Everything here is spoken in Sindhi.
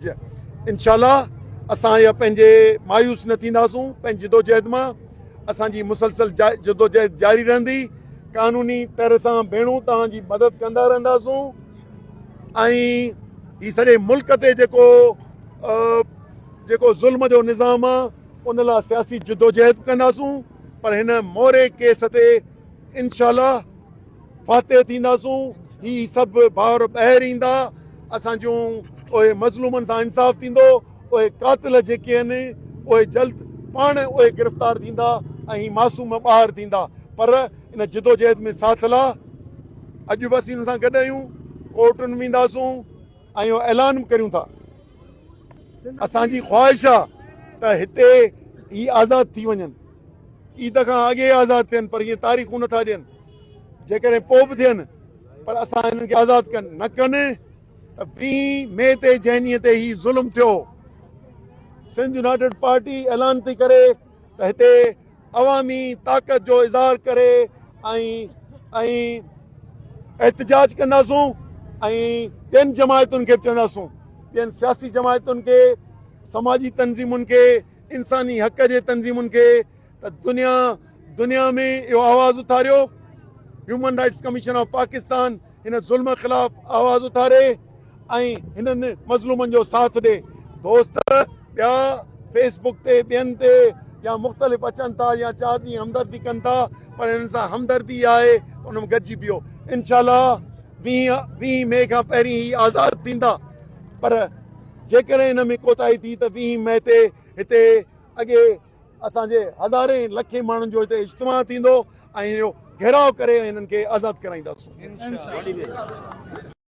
انشاء الله اسان اها پنهنجي مايوس نه ٿينداسون، پنهنجي جدوجهد مان اسان جي مسلسل جدوجهد جاري رهندي. قانوني طرح سان ڀيڻون توهان جي مدد ڪندا رهنداسون ۽ هي سڄي ملڪ تي جيڪو جيڪو ظلم جو نظام آ ان لاء سياسي جدوجهد ڪنداسون، پر هن موري ڪيس تي انشاء الله فاتح ٿينداسون. هي سڀ ڀائر ٻاهر ايندا، اسان جون اهي مظلومن سان انصاف ٿيندو، اهي قاتل جيڪي آهن اهي جلد پاڻ اهي گرفتار ٿيندا ۽ هي معصوم ٻاهر ٿيندا. پر ان جدوجهد ۾ ساٿ لا اڄ به اسين ان سان گڏ آهيون، ڪورٽن وينداسون ۽ اهو اعلان به ڪريون ٿا. اسان جي خواهش آ ته هتي هي آزاد ٿي وڃن، عيد کان اڳي آزاد ٿين، پر ائين تاريخون نٿا ڏين. جيڪڏهن پوء به ٿين پر اسان هنن کي آزاد ڪن نه ڪن ته 20 مئي تي جنهن ڏينهن تي هي ظلم ٿيو، سنڌ يونائيٽيڊ پارٽي اعلان ٿي ڪري ته هتي عوامي طاقت جو اظهار ڪري ۽ ۽ احتجاج ڪنداسون ۽ ٻين جماعتن کي به چونداسون، ٻين سياسي جماعتن کي، سماجي تنظيمن کي، انساني حق جي تنظيمن کي ته دنيا دنيا ۾ اهو آواز اٿاريو، human rights commission of Pakistan هن ظلم خلاف آواز اٿاري ۽ هنن مظلومن جو ساٿ ڏي. دوست ٻيا فيس بڪ تي ٻين تي يا مختلف اچن ٿا يا 4 ڏينهن همدردي ڪن ٿا، پر هنن سان همدردي آهي ته ان ۾ گڏجي بيهو. انشاء الله 20 مئي کان پهرين هي آزاد ٿيندا، پر جيڪڏهن هن ۾ ڪوتاهي ٿي ته 20 مئي تي هتي اڳي اسان جي هزارين لکين ماڻهن جو هتي اجتماع ٿيندو ۽ اهو گهيراء ڪري هنن کي آزاد ڪرائينداسون.